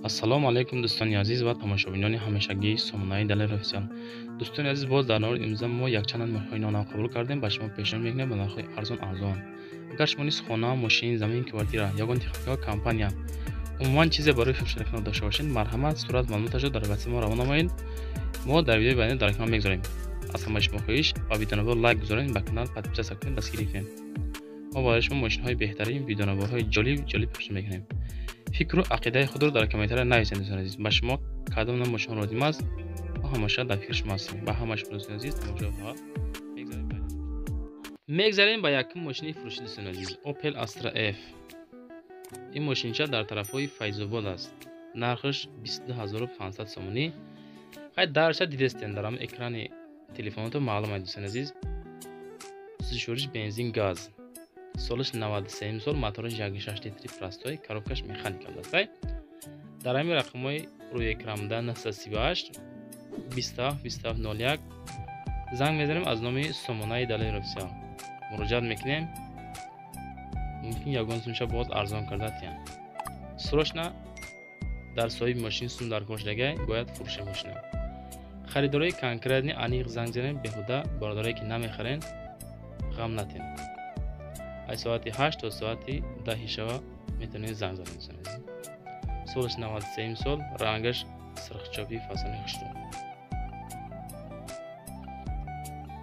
Ассалому алайкум дӯстони азиз ва тамошобинони ҳамешагии сомонаи Далер Официал. Дӯстони азиз, боз дар навори имрӯза мо якчанд мошинҳои нав қабул кардем, ба шумо пешниҳод мекунем ба нархҳои арзон арзон. Агар шумо низ хона, мошин, замин, квартира, ягон техника, компания, умуман чизе барои фурӯши дошта бошед, марҳамат сурат маълумоташро дар ватсап мо равон намоед. Мо дар видеои баъдӣ дар экран мегузорем. Аз ҳамаи шумо хоҳиш ба видеонавор лайк гузоред, ба канал подписаться кунед, дастгирӣ кунед. Мо барои шумо мошинҳои беҳтарин, видеонаворҳои ҷолиб ҷолиб пешниҳод мекунем. Фикру ақидаи худро дар комментария нависед, дӯстони азиз. Ба шумо кадом ном мошин лозим аст, мо ҳамеша дар фикри шумо ҳастем. Ба ҳама шумо дӯстони азиз тамошо мегзарем ба якум мошини фурӯшӣ, дӯстони азиз, Opel Astra F. Ин мошинча дар тарафҳои Файзобод аст. Нархаш 22500 сомонӣ. Хай дарша дидестен дар ҳамин экрани телефонатон маълум аст, дӯстони азиз. Сӯзишвориш бензин газ. Солаш 93 сол, мотораш 1.6 литри простой, коробкаш механика аст. Дар ҳамин рақамҳои рӯи экранда 938 27 27 01 занг мезанем, аз номи сомонаи Далер Официал муроҷиат мекунем. Мумкин ягон сумша боз арзон карда тиям. Срочно дар соҳиби мошин сум дар кор шудагай, бояд фурӯша мошина. Харидорои конкретни аниқ занг занем, беҳуда бародарое ки намехарен ғам натен. Аз соати 8 то соати 10 шава метавонед занг занед. Солаш 93 сол, рангаш сирхчопи фасони хушрӯ.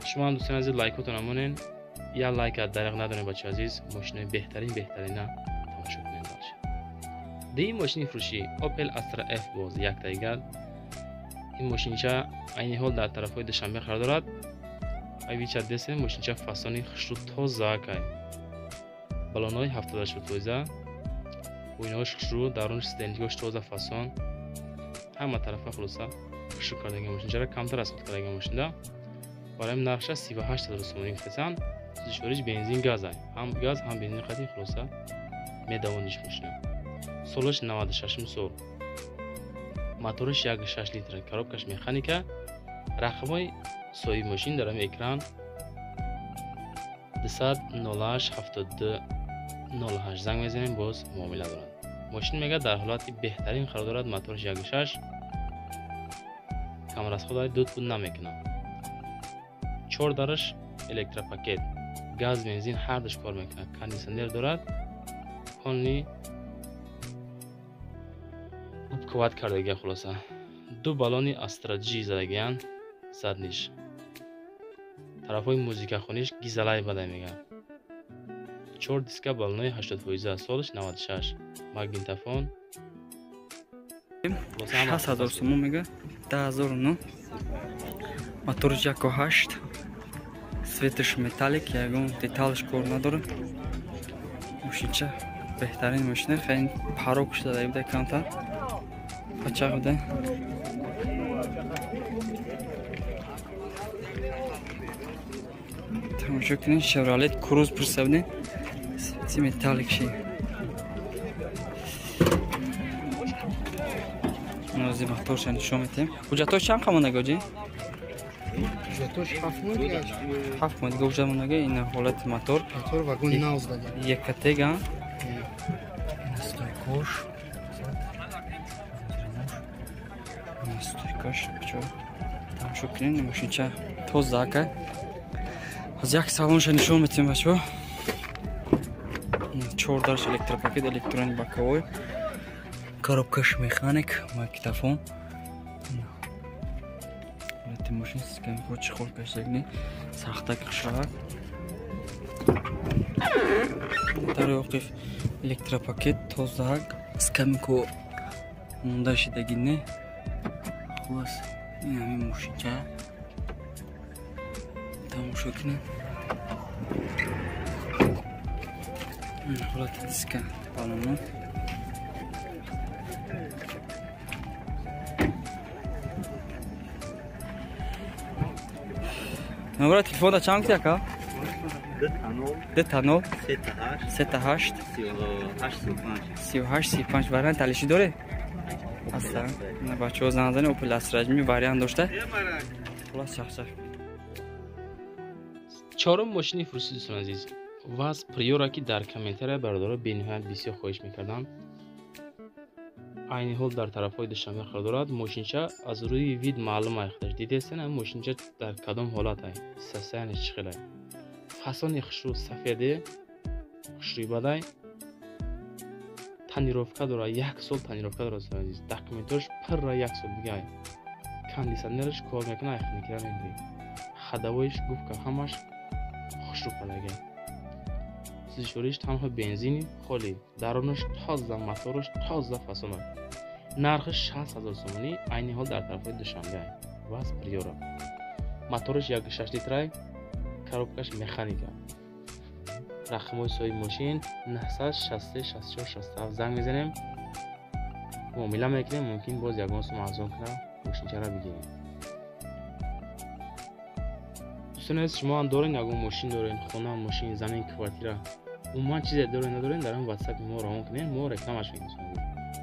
Шумо ҳам дӯстони азиз лайкотон амонен, як лайк аз дариқ надорем, бачаи азиз, мошинои беҳтарин беҳтарина тамошо кунед. Дальше дуюм мошини фурӯшӣ Opel Astra F, боз якта дигар. Ин мошинча айни ҳол дар тарафҳои Душанбе қарор дорад. Айвича десем, мошинча фасони хушрӯ тоза кай. Балонҳои 78%, оинаҳош хушрӯ, дарунаш сиденьгош тоза фасон, ҳама тарафа хулоса хушрӯ кардаги мошинчаро, камтар аз худ кардаги мошинда. Барои нархша 38000 сомонӣ гуфтасан. Сӯзишвориш бензин газ, ҳам газ ҳам бензин қати, хулоса медавониш мошина. Солаш 96 сол, мотораш 1.6 литр, коробкаш механика. Рақамҳои соҳиби мошин дар ҳамин экран 200 08 72 08 занг мезанем, боз муомила дорад. Мошин мега дар ҳолати беҳтарин қарор дорад, мотораш 1.6, камрасход дуд пуд намекунад. Чор дараш электропакет, газ бензин ҳардуш кор мекунад, кондитсионер дорад, полни қувват кардагия. Хулоса ду баллони Astra G задагиян задниш. Тарафҳои музикахониш гизалай бадай мега. Чор диска баллонои 80%, солаш 96, магнитофон. 6000 сомон мега, 10009, моторш 1.8, светаш металлик, ягон деталш кор надорад. Мошинча беҳтарин мошина, хеле парок шуда буда, камтар пачақ буда. Тамошо кунед, Chevrolet Cruze пурса будем, свети металлик ши. Нози моторша нишон метем. Ҳуҷҷатҳош чанд қамонага оҷи? Ҳуҷҷатҳош 7 моҳ дига. 7 моҳ дига ҳуҷҷат монага. Ин ҳолати мотор. Мотор вагони нав задага. Якатега. Стойкош. Стойкош. Чо? Тамошо кунед, мошинча тоза ака. Аз як салонша нишон метем, бачаҳо. Чор дарш электропакет, электрони боковой, коробкаш механик, магнитофон. Ҳолати мошин скамко чехол кашидагни, сахтак хушрак. Дар оқиф электропакет тозак, скамко монда шидагине. Хулос ин ҳамин мошинча тамошо кунед. Ҳолати диска балоно. Номера телефона чанд гуфти ака? 2 0 3 8 38 35. Вариант алиши доре? Аста. Бачаҳо занг занед, Opel Astra J вариант дошта. Хулос чахчах. Чорум мошини фурӯшӣ, дӯстони азиз, ВАЗ Приора, ки дар комментария бародаро бениҳоят бисёр хоҳиш мекарданд. Айни ҳол дар тарафҳои Душанбе қарор дорад. Мошинча аз рӯи вид маълум ай худаш. Дидестен ам мошинча дар кадом ҳолат ай, состояние чӣ хел ай. Фасони хушрӯ сафеде, хушрӯи бадай. Тонировка дорад, як сол тонировка дорад дӯстони азиз. Документош пурра як сол дига ай. Кондитсионераш кор мекунад, ай хунукира мегирӣ. Ходовойш губка ҳамаш хушрӯ кардагай. Сӯзишвориш танҳо бензини холӣ, дарунаш тоза, мотораш тоза фасона. Нархиш 60 000 сомонӣ, айни ҳол дар тарафҳои Душанбе ай. ВАЗ Приора. Мотораш 1,6 литрай, коробкаш механика. Рақамҳои соҳиби мошин 963 64 67 занг мезанем, муомила мекунем, мумкин боз ягон сум арзон кунад, мошинчаро бигирем. Дӯстони азиз, шумо ҳам дорен ягон мошин дорен, хона, мошин, замин, квартира, умуман чизе дорен надорен, дар ҳам ватсапи мо равон кунем, мо рекламаш мекунем.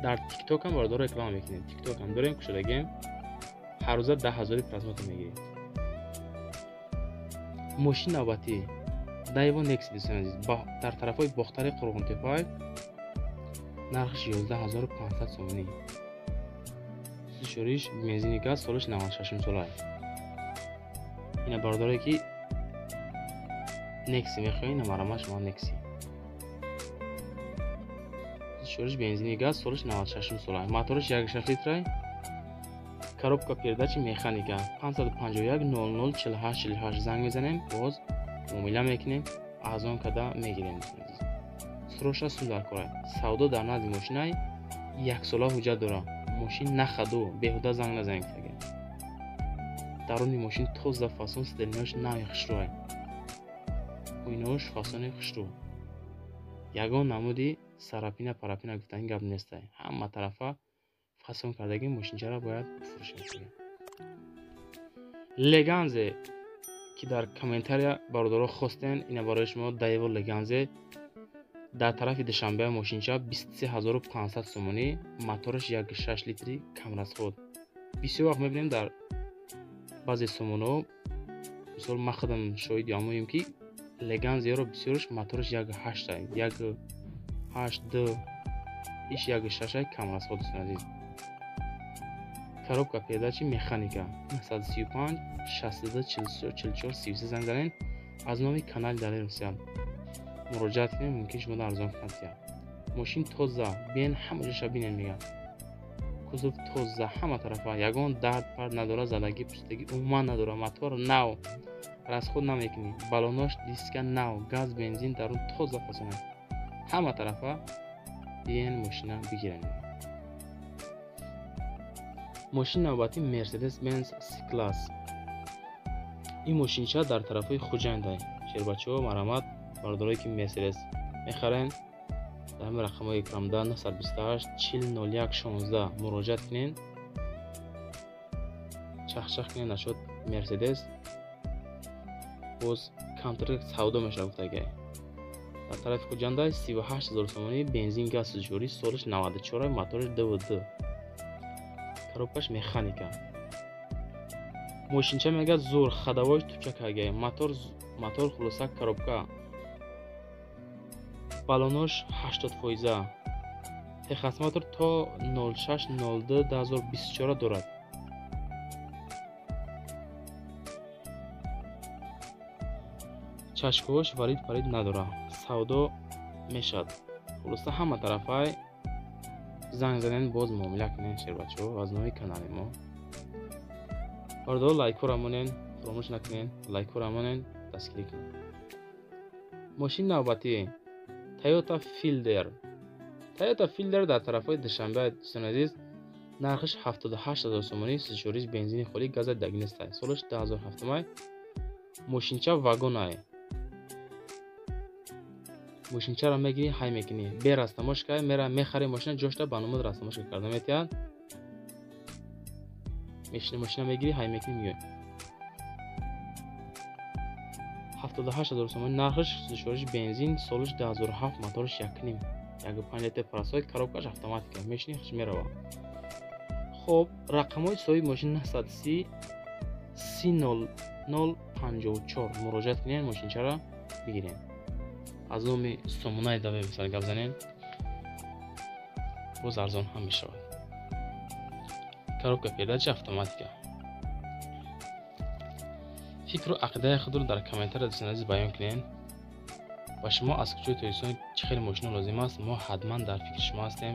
Дар тикток ҳам бародаро реклама мекунем. Тикток ҳам дорем, кушодагем, ҳар рӯза 10 000 просмотр мегирем. Мошин навбатӣ Daewoo Nexia дӯстони азиз, дар тарафҳои Бохтари Қурғонтеппай, нархиш 11 500 сомонӣ. Сӯзишвориш бензини газ, солаш 96 солай. Ина бародарое ки Nexia мехоҳед, ина марама шумо Nexia. Сӯзишвориш бензини газ, солаш 96 солай. Мотораш 1,6 литрай. Коробка передачи механика. 551 00 48 48 занг мезанем, боз муомила мекунем, арзон карда мегирем. Срочно сум дар кора. Савдо дар назди мошинай, яксола ҳуҷҷат дорад. Мошин нахаду, беҳуда занг назанем гуфтага. Даруни мошин тоза фасон, сиденияш нави хушрӯай. Оинаҳош фасони хушрӯ. Ягон намуди сарапина парапина гуфтани гап нестай. Ҳама тарафа фасон кардаги мошинчаро бояд бифурӯшем. Леганзе ки дар комментария бародаро хостен, ина барои шумо Daewoo Leganze дар тарафи Душанбе, мошинча 23 500 сомонӣ, мотораш 1,6 литри, камрасход. Бисёр вақт мебинем дар баъзе сомонаҳо, мисол ман худам шоҳиди омоем, ки Леганзеро бисёраш мотораш 1,8, 1,8 д, иш 1,6 камрасход дӯстони азиз. Коробка передачи механика. 935 62 44 33 занг занед, аз номи канали Далер Русия муроҷиат кунед, мумкин шумо арзон кунад. Мошин тоза, биен ҳама ҷоша бинен, мегӯям. Кузов тоза, ҳама тарафа, ягон дард пард надора, задагӣ пӯшидагӣ умуман надора, мотор нав, расход намекунӣ, баллонош диска нав, газ бензин дарун тоза фасона. Ҳама тарафа биен мошина бигирен. Мошини навбатӣ Mercedes Benz C-Class. Ин мошинча дар тарафҳои Хуҷандай. Шербачаҳо, марҳамат, бародарое ки Мерседес мехарен, дар ҳамин рақамҳои экранда 928 40 01 16 муроҷиат кунед, чахчах кунед нашуд Мерседес, боз камтар савдо мешавад гуфтагай. Дар тарафи Хуҷандай 38 000 сомонӣ, бензин газ сӯзишворӣ, солаш 94, мотораш ДВД. Коробкаш механика. Мошинча мегӯяд зур, ходовойш тупча каргай, мотор хулоса коробка. Баллонош 80 фоиза. Техосмотр то 06.02 2024 дорад. Чашкош варид парид надорад. Савдо мешавад. Хулоса ҳама тарафай занг занед, боз муомила кунед шербачаҳо аз номи канали мо. Бародаро, лайкҳоро монен, фаромӯш накунед, лайкҳоро монен, дастгирӣ кунед. Мошини навбатӣ Toyota Fielder. Toyota Fielder дар тарафҳои Душанбе дӯстони азиз, нархиш 78 000 сомонӣ, сӯзишвориш бензини холӣ, газа даги нестай. Солаш 2007. Мошинча вагонай. Мошинчаро мегирӣ, ҳай мекунӣ. Бе растаможка мера мехарӣ мошина, ҷошта ба номуд растаможка карда метиҳад. Мешини мошина мегирӣ, ҳай мекунӣ, меоӣ. 78 000 сомонӣ нархиш, сӯзишвориш бензин, солаш 2007, мотораш 1,5, 1,5 литр парасои, коробкаш автоматика, мешини хуш мерава. Хоб, рақамҳои соҳиби мошин 930 30 00 54 муроҷиат кунед, мошинчаро бигиред. Аз номи сомонаи Даве мисал гап занед, боз арзон ҳам мешавад. Коробка передачи автоматика. Фикру ақидаи худро дар комментария, дӯстони азиз, баён кунед. Ба шумо аз куҷои Тоҷикистон чӣ хел мошино лозим аст, мо ҳатман дар фикри шумо ҳастем.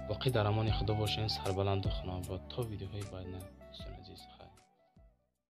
Боқӣ дар амони Худо бошед, сарбаланду хонаобод, то видеоҳои баъдна.